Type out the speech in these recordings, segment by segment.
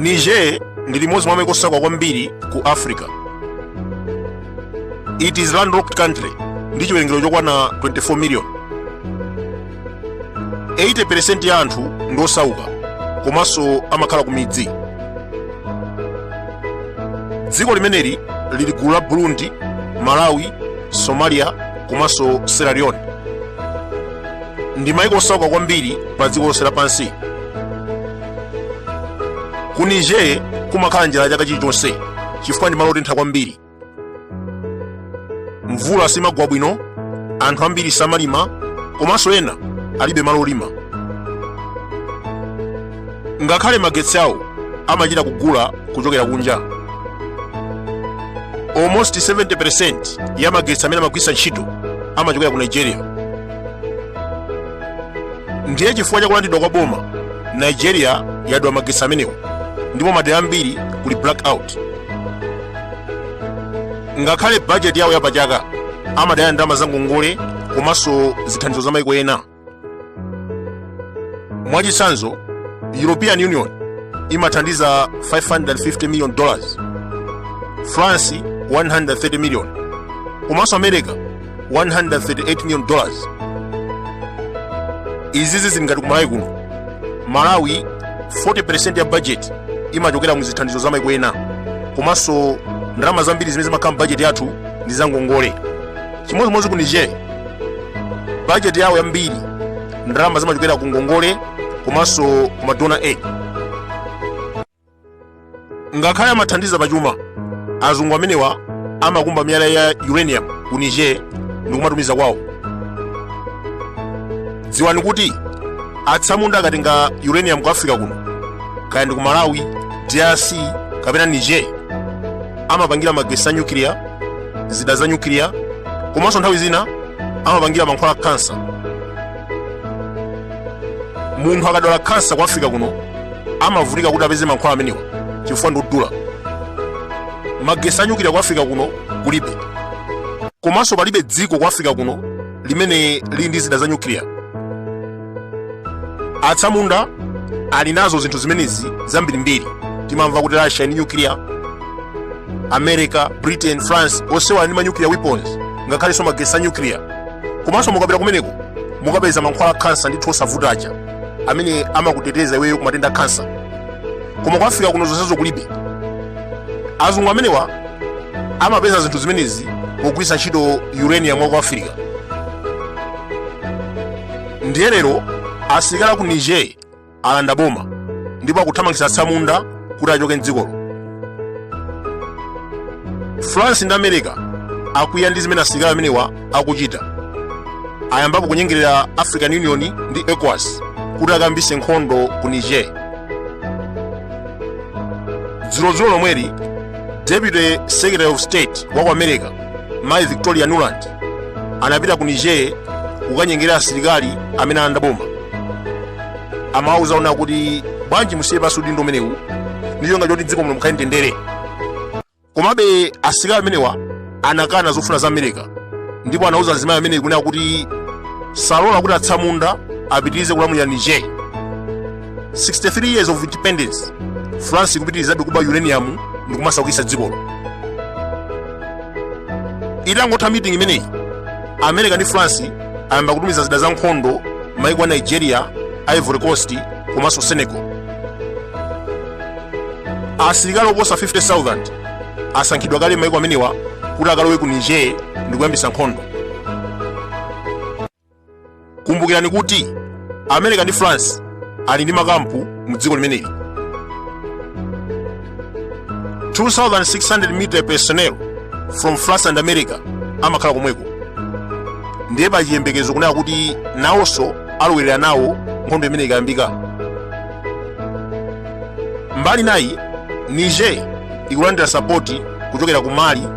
Niger ndi limodzi mwa maiko osauka kwambiri ku Africa. It is landlocked country ndi chiwerengero chokwana 24 million. 80% ya anthu ndi osauka komanso amakhala ku midzi. Dziko limeneli lili gulu la Burundi, Malawi, Somalia komanso Sierra Leone. Ndi maiko osauka kwambiri pa dziko lonse lapansi. Ku Niger kumakhala njala chaka chilichonse chifukwa ndi malo otentha kwambiri. Mvula simagwa bwino, anthu ambiri samalima komanso ena alibe malo olima. Ngakhale magetsi awo amachita kugula kuchokera kunja. Almost 70% ya magetsi amene amagwiritsa ntchito amachokera ku Nigeria. Ndiye chifukwa cha kulandidwa kwa boma, Nigeria yadula magetsi amenewo ndipo madera ambiri kuli blackout. Ngakhale bajeti yawo yapachaka amadalira ndalama za ngongole komanso zithandizo za maiko ena. Mwachitsanzo, European Union imathandiza 550 million dollars, France 130 million, komanso America 138 million dollars. Izizi zili ngati kumalawi kuno. Malawi 40% ya budget imachokera mu zithandizo za maiko ena, komanso ndalama zambiri zimene zimakhala mu budget yathu ndi za ngongole. Chimodzimodzi ku Niger, budget yawo yambiri ndalama zimachokera ku ngongole komanso ku ma donor aid. Ngakhale amathandiza pachuma, azungu amenewa amakumba miyala ya uranium ku Niger ndi kumatumiza kwawo. Dziwani kuti atsamunda akatenga uranium ku Africa kuno, kaya ndi ku Malawi, DRC kapena Niger, amapangira magetsi a nyukiliya, zida za nyukiliya, komanso nthawi zina amapangira mankhwala a kansa. Munthu akadwala kansa ku Africa kuno amavutika kuti apeze mankhwala amenewa chifukwa ndi odula. Magetsi a nyukiliya ku Africa kuno kulibe, komanso palibe dziko ku Africa kuno limene lili ndi zida za nyukiliya. Atsamunda ali nazo zinthu zimenezi zambirimbiri. Timamva kuti Russia ndi nyukiliya, America, Britain, France onsewa ali ndi ma nuclear weapons, ngakhalenso magetsi a nyukiliya. Komanso mukapita kumeneko mukapeza mankhwala a kansa ndithu osavuta aja amene amakuteteza iweyo ku matenda a kansa. Koma ku Africa kuno zonsezo kulibe. Azungu amenewa amapeza zinthu zimenezi pogwiritsa ntchito uranium wa ku Africa. Ndiye lero asilikali ku Niger alanda boma ndipo akuthamangitsa atsamunda kuti achoke mdzikolo. France ndi America akwiya ndi zimene asilikali amenewa akuchita. Ayambapo kunyengerera African Union ndi ECOWAS kuti akayambise nkhondo ku Niger. Dzulodzulo lomweli, Deputy Secretary of State wa ku America, Mayi Victoria Nuland, anapita ku Niger kukanyengerera asilikali amene alanda boma. Amawauza ona kuti bwanji musiye pansi udindo umenewu ndi cholinga choti dziko muno mukhale mtendere. Komabe asilikali amenewa anakana zofuna za America ndipo anauza mzimayi ameneyi kunena kuti salola kuti atsamunda apitirize kulamulira Niger. 63 years of independence, France ikupitirizabe kuba uranium ndi kumasaukitsa dzikolo. Itangotha meeting imeneyi, America ndi France ayamba kutumiza zida za nkhondo maiko a Nigeria, Ivory Coast komanso Senegal. Asilikali oposa 50,000 asankhidwa kale maiko amenewa kuti akalowe ku Niger ndi kuyambisa nkhondo. Kumbukirani kuti America ndi France ali ndi makampu mu dziko limeneli. 2600 military personnel from France and America amakhala komweko. Ndiye pali chiyembekezo kunena kuti nawonso alowerera nawo nkhondo imene ikayambika. Mbali nayi, Niger ikulandira sapoti kuchokera ku Mali,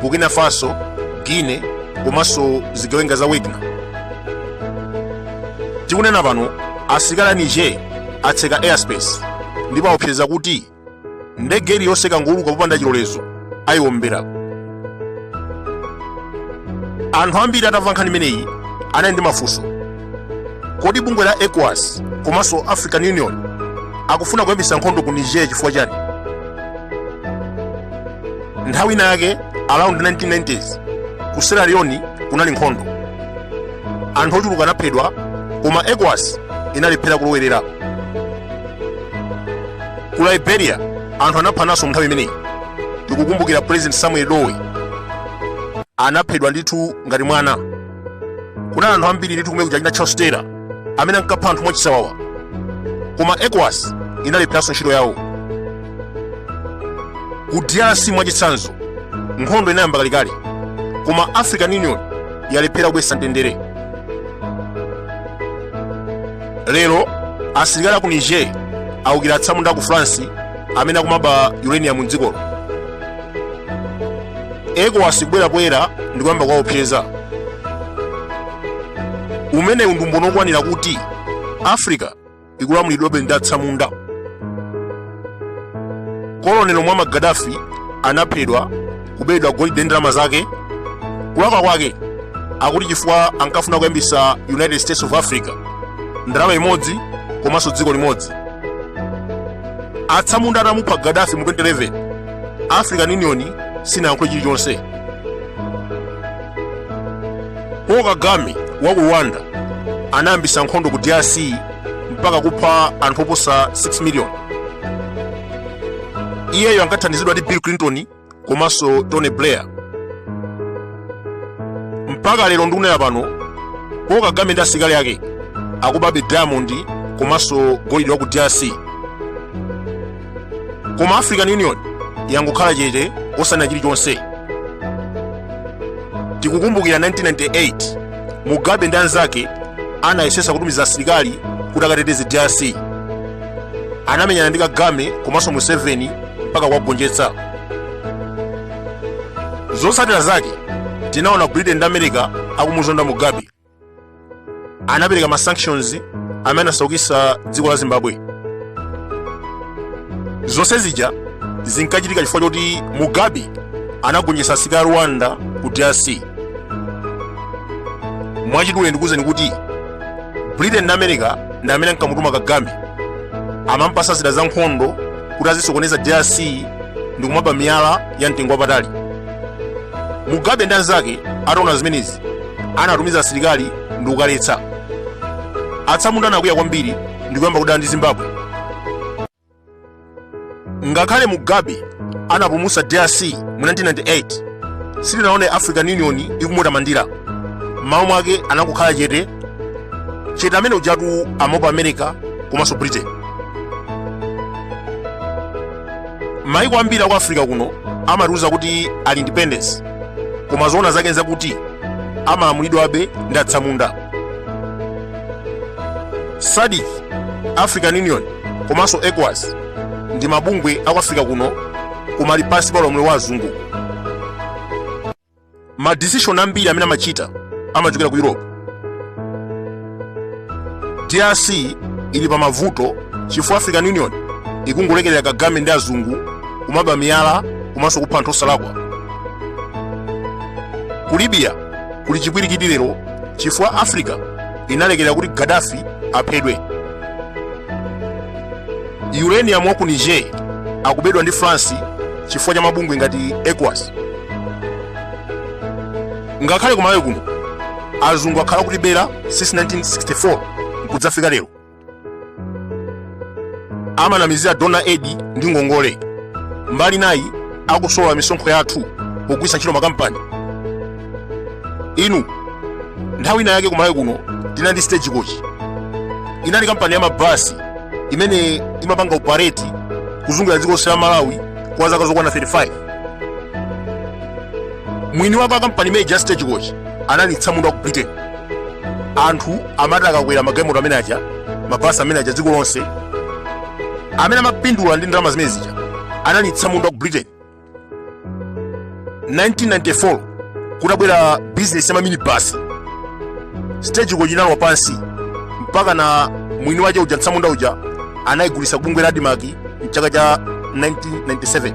Burkina Faso, Guinea komanso zigawenga za Wagner. Tikunena pano, asilikali a Niger atseka airspace ndipo aopseza kuti ndege iliyonse ikangouluka popanda chilolezo ayiwombera. Anthu ambiri atamva nkhani imeneyi anali ndi mafunso. Kodi bungwe la ECOWAS komanso African Union Akufuna kuyambisa nkhondo ku Niger chifukwa chani? Nthawi ina yake around 1990s ku Sierra Leone kunali nkhondo, anthu ochuluka anaphedwa, koma ECOWAS inalephera kulowerera. Ku Liberia anthu anaphananso nthawi imeneyi. Tikukumbukira President Samuel Doe anaphedwa ndithu ngati mwana. Kunali anthu ambiri ndithu kumene kuja, achina Charles Taylor amene ankapha anthu mwachisawawa, koma ECOWAS inalepheranso ntchito yawo. Ku DRC mwachitsanzo, nkhondo inayamba kalekale, koma African Union yalephera kubweretsa mtendere. Lero asilikali aku Niger awukira atsamunda aku France amene akumaba uranium mdzikolo. ECOWAS kubwera poyera ndi kuyamba kuwaopseza. Umenewu ndi umboni wokwanira kuti Africa ikulamulidwabe ndi atsamunda. Kolonelo Muammar Gaddafi anaphedwa, kubedwa golide ndi ndalama zake. Kulakwa kwake akuti chifukwa ankafuna kuyambisa United States of Africa, ndalama imodzi komanso dziko limodzi. Atsamunda atamupha Gaddafi mu 2011, African Union sinayankhule chilichonse. Paul Kagame wa ku Rwanda anayambisa nkhondo ku DRC mpaka kupha anthu oposa 6 million. Iyeyo ankathandizidwa ndi Bill Clinton komanso Tony Blair. Mpaka lero ndikunena pano, Paul Kagame ndi asilikali ake akubabe diamond komanso golide wa ku DRC, koma African Union yangokhala chete osanena chilichonse. Tikukumbukira 1998 Mugabe ndi anzake anayesesa kutumiza asilikali kuti akateteze DRC. Anamenyana ndi Kagame komanso Museveni mpaka kuwagonjetsa. Zotsatira zake tinaona Britain ndi America akumuzonda Mugabe. Anapereka ma sanctions amene anasaukitsa dziko la Zimbabwe. Zonse zija zinkachitika chifukwa choti Mugabe anagonjetsa asilikali a Rwanda ku DRC. Mwachidule ndikuwuzeni kuti Britain ndi America ndi amene ankamutuma Kagame. Amampasa zida za nkhondo kuti azisokoneza DRC ndi kumaba miyala ya mtengo wapatali. Mugabe ndi anzake ataona zimenezi anatumiza asilikali ndi kukaletsa. Atsamunda anakwiya kwambiri ndi kuyamba kudana ndi Zimbabwe. Ngakhale Mugabe anapulumutsa DRC mu 1998, sitinaone African Union ikumutamandira. M'malo mwake anangokhala chete chete. Amene ujatu amaopa America komanso Britain. Maiko ambiri aku Africa kuno amatiuza kuti ali independence, koma zoona zake nzakuti amalamulidwabe ndi atsamunda. SADC, African Union komanso ECOWAS ndi mabungwe aku Africa kuno, koma ali pansi pa ulamuliro wa azungu. Ma decision ambiri amene amachita amachokera ku Europe. DRC ili pa mavuto chifukwa African Union ikungolekerera Kagame ndi azungu kumaba miyala komanso kupha anthu osalakwa. Ku Libya kuli chipwirikiti lero chifukwa Africa inalekerera kuti Gaddafi aphedwe. Uranium wa ku Niger akubedwa ndi France chifukwa cha mabungwe ngati ECOWAS. Ngakhale kumalawi kuno azungu akhala kutibera since 1964 nkudzafika lero. Amanamizira donor aid ndi ngongole, mbali nayi akusolola misonkho yathu pogwiritsa ntchito makampani. Inu, nthawi ina yake kumalawi kuno tinali ndi Stage Coach. Inali kampani ya mabasi imene imapanga operate kuzungulira dziko lonse la Malawi kwa zaka zokwana 35. Mwini wake wa kampani imene ya Stage Coach anali mtsamunda wa ku Britain. Anthu amati akakwera magalimoto amene aja, mabasi amene aja dziko lonse, amene amapindula ndi ndalama zimene zija anali mtsamunda wa ku Britain. 1994 kutabwera bizinesi ya maminibasi, Stage Coach inalowa pansi mpaka na mwini wache uja, mtsamunda uja, anayigulitsa kubungwe la ADMARC mchaka cha 1997.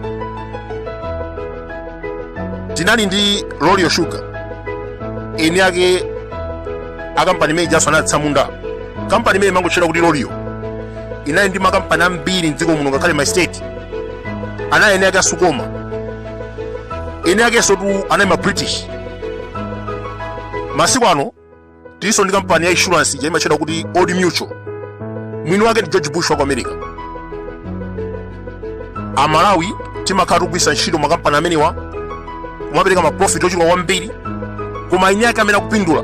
Tinali ndi Rolio Sugar. Eni ake akampani imene ijanso anali atsamunda. Kampani imene imangotchedwa kuti Rolio. inali ndi makampani ambiri mdziko muno, ngakhale ma state anali eni ake a Sucoma, eni akensotu anali ma British. Masiku ano tilinso ndi kampani ya insurance ija imatchedwa kuti Old Mutual, mwini wake ndi George Bush wa ku America. Amalawi timakhala tikugwiritsa ntchito makampani amenewa kumapereka maprofit ochuluka kwambiri, koma eni ake amene akupindula,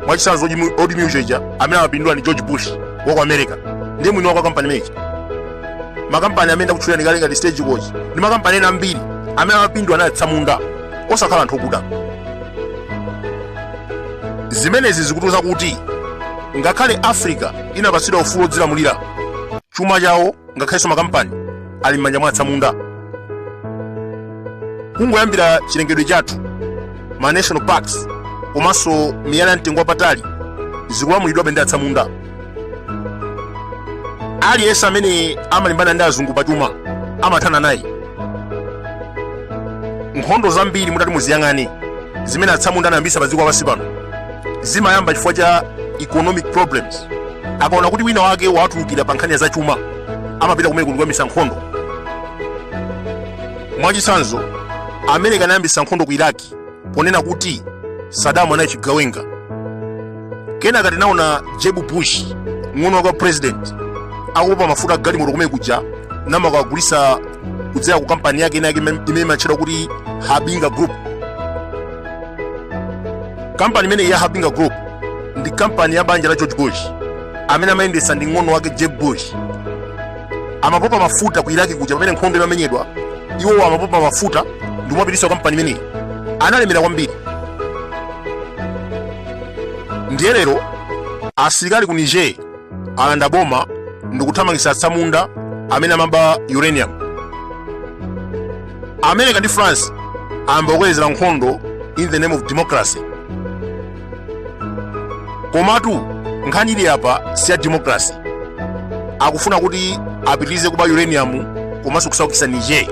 mwachitsanzo Old Mutual ija, amene amapindula ndi George Bush wa ku America, ndiye mwini wake wa kampani imeneyi. Makampani amene ndakutchulirani kale ngati Stagecoach ndi makampani ena ambiri, amene amapindula anali atsamunda, osakhala anthu okuda. Zimenezi zikutiuza kuti ngakhale Africa inapatsidwa ufulu wodzilamulira, chuma chawo ngakhalenso makampani ali m'manja mwa atsamunda. Kungoyambira chilengedwe chathu, ma national parks komanso miyala ya mtengo wapatali zikulamulidwabe ndi atsamunda. Aliyense amene amalimbana ndi azungu pachuma amathana naye. Nkhondo zambiri mutati muziyang'ane zimene atsamunda anayambisa pa dziko lapansi pano zimayamba chifukwa cha economic problems. Akaona kuti wina wake watulukira pa nkhani ya zachuma, amapita kumene kuyambisa nkhondo. Mwachitsanzo, America anayambisa nkhondo ku Iraq ponena kuti Saddam anali chigawenga. Kenaka tinaona Jeb Bush, mng'ono wake wa president, akupopa mafuta galimoto kumene kuja namakagulisa kudzera ku kampani yake inayake imene imatchedwa kuti Harbinger Group. Kampani imeneyi ya Harbinger Group ndi kampani ya banja la George Bush, amene amayendetsa ndi mng'ono wake Jeb Bush. Amapopa mafuta ku Iraki kuja pamene nkhondo imamenyedwa, iwowo amapopa mafuta ndi kumapititsa kampani imeneyi. Analemera kwambiri. Ndiye lero asilikali ku Niger alanda boma ndikuthamangitsa atsamunda amene amaba uranium. America ndi France ayamba kukolezera nkhondo in the name of democracy. Komatu nkhani ili apa si ya democracy. Akufuna kuti apitirize kuba uranium komanso kusaukitsa Niger.